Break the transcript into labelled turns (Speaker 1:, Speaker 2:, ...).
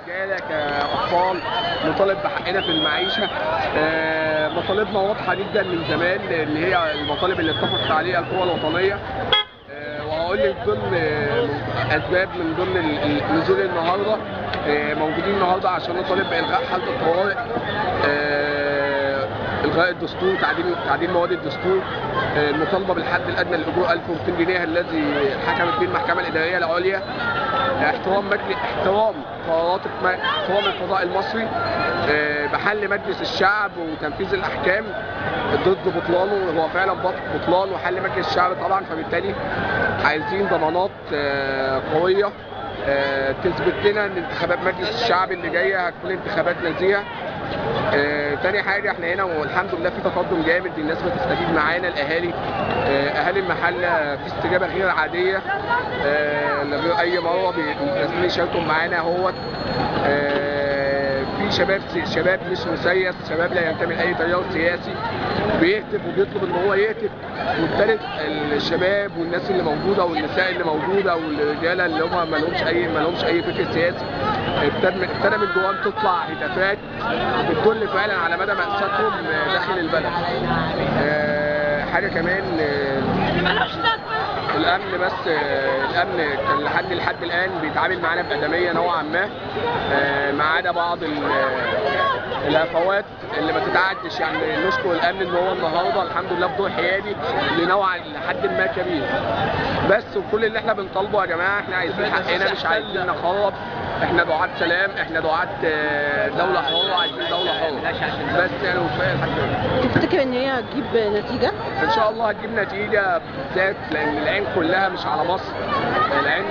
Speaker 1: كرجاله كاطفال نطالب بحقنا في المعيشة. مطالبنا واضحة جدا من زمان، اللي هي المطالب اللي اتفقت عليها القوى الوطنية. وهقول لك ضمن اسباب من ضمن نزول النهارده، موجودين النهارده عشان نطالب بالغاء حاله الطوارئ، الغاء الدستور، تعديل مواد الدستور، المطالبة بالحد الادنى للاجور 1200 جنيه الذي حكمت به المحكمة الادارية العليا، احترام قرارات احترام القضاء المصري، بحل مجلس الشعب وتنفيذ الاحكام ضد بطلانه، هو فعلا بطلان وحل مجلس الشعب طبعا، فبالتالي عايزين ضمانات قوية تثبت لنا ان انتخابات مجلس الشعب اللي جاية هتكون انتخابات نزيهة. تاني حاجة، احنا هنا والحمد لله في تقدم جامد، الناس بتستجيب معانا، الاهالي، اهالي المحلة في استجابة غير عادية، غير اي مرة، نازلين يشاركوا معانا اهوت. في شباب مش مسيس، شباب لا ينتمي لاي تيار سياسي، بيهتف وبيطلب ان هو يهتف، وابتدت الشباب والناس اللي موجودة والنساء اللي موجودة والرجاله اللي هم ما لهمش اي فكر سياسي، ابتدى من جواهم تطلع هتافات بتدل فعلا على مدى مأساتهم داخل البلد. حاجة كمان، الامن، بس الامن كان لحد الان بيتعامل معانا بادميه نوعا ما، ما عدا بعض الهفوات اللي ما تتعدش. يعني نشكر الامن ان هو النهارده الحمد لله بدور حيادي لنوعا لحد ما كبير. بس وكل اللي احنا بنطالبه يا جماعة، احنا عايزين حقنا، مش عايزين نخرب، احنا دعاة سلام، احنا دعاة دولة حرة، عايزين دولة حرة بس يعني. وكفاية لحد كده.
Speaker 2: تفتكر ان هي هتجيب نتيجة؟
Speaker 1: ان شاء الله هتجيب نتيجة، بالذات لان العين كلها مش على مصر، العين